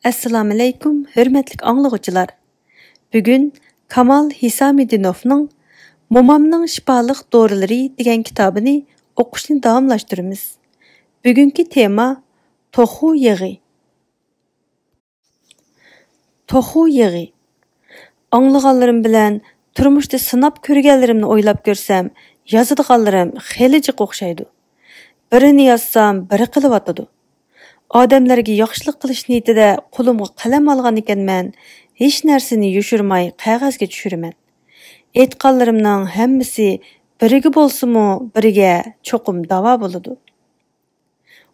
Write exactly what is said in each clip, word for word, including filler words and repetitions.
ئەسسالامۇئەلەيكۇم، ھۆرمەتلىك ئاڭلىغۇچىلار! بۈگۈن كامال ھېسامىدىنوفنىڭ مومامنىڭ شىپالىق دورىلىرى دېگەن كىتابىنى ئوقۇشنى داۋاملاشتۇرىمىز. بۈگۈنكى تېما: توخۇ يېغى. توخۇ يېغى. ئاڭلىغانلىرىم بىلەن تۇرمۇشتا سىناپ كۆرگەنلىرىمنى ئويلاپ كۆرسەم، يازىدىغانلىرىم خېلى جىق ئوخشايدۇ. بىرىنى يازسام، بىرى قېلىۋاتىدۇ. ئادەملەرگە ياخشىلىق قىلىش نىيىتىدە قولۇمغا قەلەم ئالغان ئىكەنمەن، ھېچ نەرسىنى يوشۇرماي قەغەزگە چۈشۈرىمەن. ئېيتقانلىرىمنىڭ ھەممىسى بىرىگە بولسىمۇ، بىرىگە چوقۇم داۋا بولىدۇ.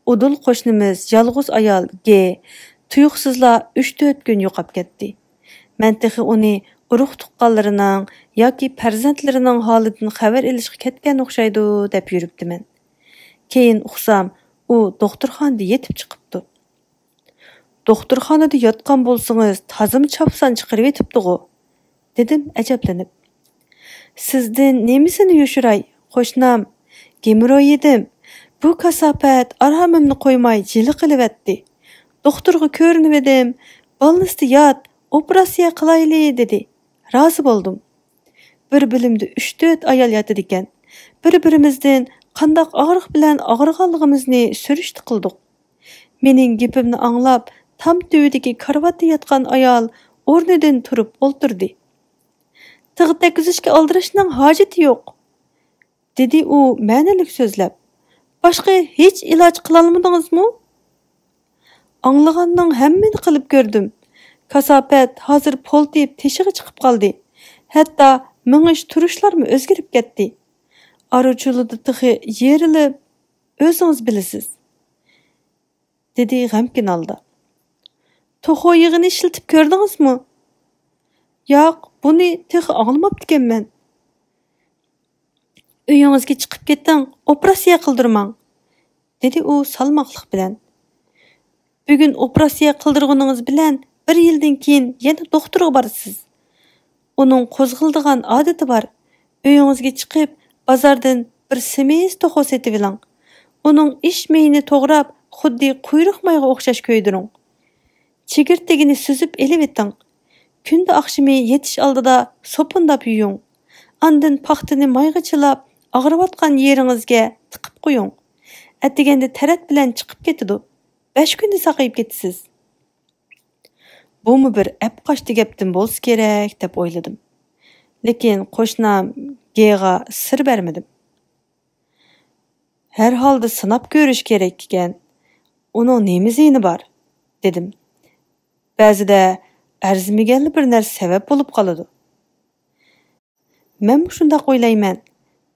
ئۇدۇل قوشنىمىز يالغۇز ئايال گې تۇيۇقسىزلا ئۈچ-تۆت كۈن يوقاپ كەتتى. مەن تېخى ئۇنى ئۇرۇق-تۇغقانلىرىنىڭ ياكى پەرزەنتلىرىنىڭ ھالىدىن خەۋەر ئېلىشقا كەتكەن ئوخشايدۇ دەپ يۈرۈپتىمەن. كېيىن ئۇقسام، ئۇ دوختۇرخانىدا يېتىپ چىقىپتۇ. «دوختۇرخانىدا ياتقان بولسىڭىز، تازىمۇ چاپسان چىقىرىۋېتىپتىغۇ؟» دېدىم ئەجەبلىنىپ. «سىزدىن نېمىسىنى يوشۇراي، قوشنام؟ گېمرويىدىم. بۇ كاساپەت ئارامىمنى قويماي جىلە قىلىۋەتتى. دوختۇرغا كۆرۈنۈۋىدىم، بالنىستا يات، ئوپېراتسىيە قىلايلى دېدى. رازى بولدۇم. بىر بۆلۈمدە ئۈچ-تۆت ئايال ياتىدىكەن. بىر-بىرىمىزدىن قانداق ئاغرىق بىلەن ئاغرىغانلىقىمىزنى سۈرۈشتە قىلدۇق.» مېنىڭ گېپىمنى ئاڭلاپ، تام تۈۋىدىكى كارىۋاتتا ياتقان ئايال ئورنىدىن تۇرۇپ ئولتۇردى. «تىغ تەگكۈزۈشكە ئالدىراشنىڭ ھاجىتى يوق»، دېدى ئۇ مەنىلىك سۆزلەپ. «باشقا ھېچ ئىلاج قىلالمىدىڭىزمۇ؟» «ئاڭلىغاننىڭ ھەممىنى قىلىپ كۆردۈم. كاساپەت ھازىر پولتىيىپ تېشىغا چىقىپ قالدى. ھەتتا مېڭىش تۇرۇشلارمۇ ئۆزگىرىپ كەتتى. ئارۇچۇلىدا تېخى يېرىلىپ، ئۆزىڭىز بىلىسىز.» دېدى غەمكىن ھالدا. «توخۇ يېغىنى ئىشلىتىپ كۆردىڭىزمۇ؟» «ياق، بۇنى تېخى ئاڭلىماپتىكەنمەن.» «ئۆيىڭىزگە چىقىپ كېتىڭ، ئوپېراتسىيە قىلدۇرماڭ.» دېدى ئۇ سالماقلىق بىلەن. «بۈگۈن ئوپېراتسىيە قىلدۇرغىنىڭىز بىلەن بىر يىلدىن كېيىن يەنە دوختۇرغا بارىسىز. ئۇنىڭ قوزغىلىدىغان ئادىتى بار. ئۆيىڭىزگە چىقىپ، بازاردىن بىر سېمىز توخۇ سېتىۋېلىڭ. ئۇنىڭ ئىچ مېيىنى توغراپ، خۇددى قۇيرۇق مايغا ئوخشاش كۆيدۈرۈڭ. چىگىرتىگىنى سۈزۈپ ئېلىۋېتىڭ. كۈندە ئاخشىمى يېتىش ئالدىدا سوپۇنداپ يۇيۇڭ. ئاندىن پاختىنى مايغا چىلاپ، ئاغرىۋاتقان يېرىڭىزگە تىقىپ قويۇڭ. ئەتىگەندە تەرەت بىلەن چىقىپ كېتىدۇ. بەش كۈندە ساقىيىپ كېتىسىز.» بۇمۇ بىر ئەپقاچتى گەپتىن بولسا كېرەك دەپ ئويلىدىم. لېكىن قوشنام گېغا سىر بەرمىدىم. «ھەر ھالدا سىناپ كۆرۈش كېرەك ئىكەن. ئۇنىڭ نېمە زىيىنى بار؟» دېدىم. «بەزىدە ئەرزىمىگەنلا بىر نەرسە سەۋەب بولۇپ قالىدۇ.» «مەنمۇ شۇنداق ئويلايمەن»،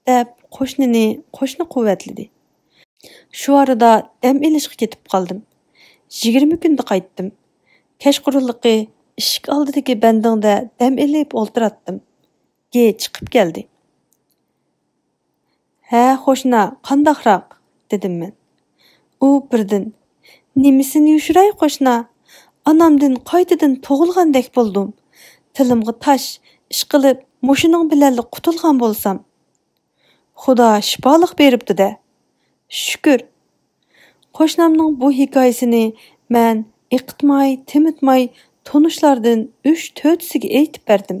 دەپ قوشنىنى قوشنا قۇۋۋەتلىدى. شۇ ئارىدا دەم ئېلىشقا كېتىپ قالدىم. يىگىرمە كۈندە قايتتىم. كەچقۇرۇنلۇقى ئىشىك ئالدىدىكى بەندىڭدە دەم ئېلىپ ئولتۇراتتىم. گې چىقىپ كەلدى. «ھە، قوشنا، قانداقراق؟» دېدىم مەن. ئۇ بىردىن: «نېمىسىنى يوشۇراي، قوشنا؟ ئانامدىن قايتىدىن تۇغۇلغاندەك بولدۇم. تىلىمغا تاش، ئىشقىلىپ، مۇشۇنىڭ بىلەنلا قۇتۇلغان بولسام.» «خۇدا شىپالىق بېرىپتۇ-دە.» «شۈكۈر.» قوشنامنىڭ بۇ ھېكايىسىنى مەن ئېقىتماي، تېمىتماي تونۇشلاردىن ئۈچ-تۆتىسىگە ئېيتىپ بەردىم.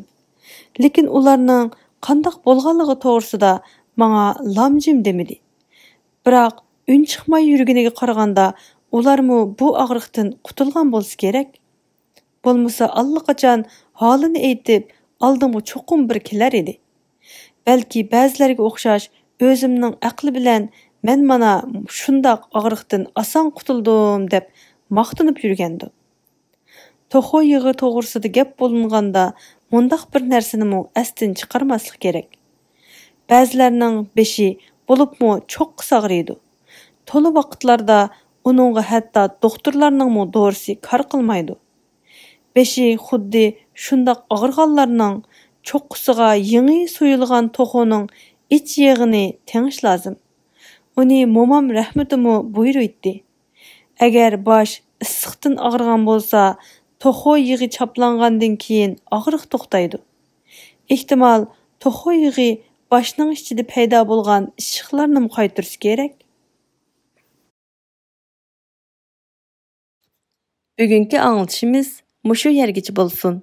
لېكىن ئۇلارنىڭ قانداق بولغانلىقى توغرىسىدا ماڭا لام-جىم دېمىدى. بىراق ئۈن چىقماي يۈرگىنىگە قارىغاندا، ئۇلارمۇ بۇ ئاغرىقتىن قۇتۇلغان بولسا كېرەك. بولمىسا ئاللىقاچان ھالىنى ئېيتىپ، ئالدىمغا چوقۇم بىر كېلەر ئىدى. بەلكى بەزىلەرگە ئوخشاش ئۆزۈمنىڭ ئەقلى بىلەن مەن مانا شۇنداق ئاغرىقتىن ئاسان قۇتۇلدۇم دەپ ماختىنىپ يۈرگەندۇ. توخۇ يېغى توغرىسىدا گەپ بولۇنغاندا، مۇنداق بىر نەرسىنىمۇ ئەستىن چىقارماسلىق كېرەك. بەزىلەرنىڭ بېشى، بولۇپمۇ چوققىسى ئاغرىيدۇ. تولا ۋاقىتلاردا ئۇنىڭغا ھەتتا دوختۇرلارنىڭمۇ دورىسى كار قىلمايدۇ. بېشى خۇددى شۇنداق ئاغرىغانلارنىڭ چوققىسىغا يېڭى سويۇلغان توخۇنىڭ ئىچ يېغىنى تېڭىش لازىم. ئۇنى مومام رەھمىتىمۇ بۇيرۇيتتى. ئەگەر باش ئىسسىقتىن ئاغرىغان بولسا، توخۇ يېغى چاپلانغاندىن كېيىن ئاغرىق توختايدۇ. ئېھتىمال، توخۇ يېغى باشنىڭ ئىچىدە پەيدا بولغان ئىششىقلارنىمۇ قايتۇرسا كېرەك. بۈگۈنكى ئاڭلىتىشىمىز مۇشۇ يەرگىچە بولسۇن.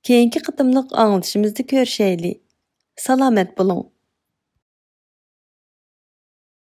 كېيىنكى قېتىملىق ئاڭلىتىشىمىزدا كۆرۈشەيلى. سالامەت بولۇڭ.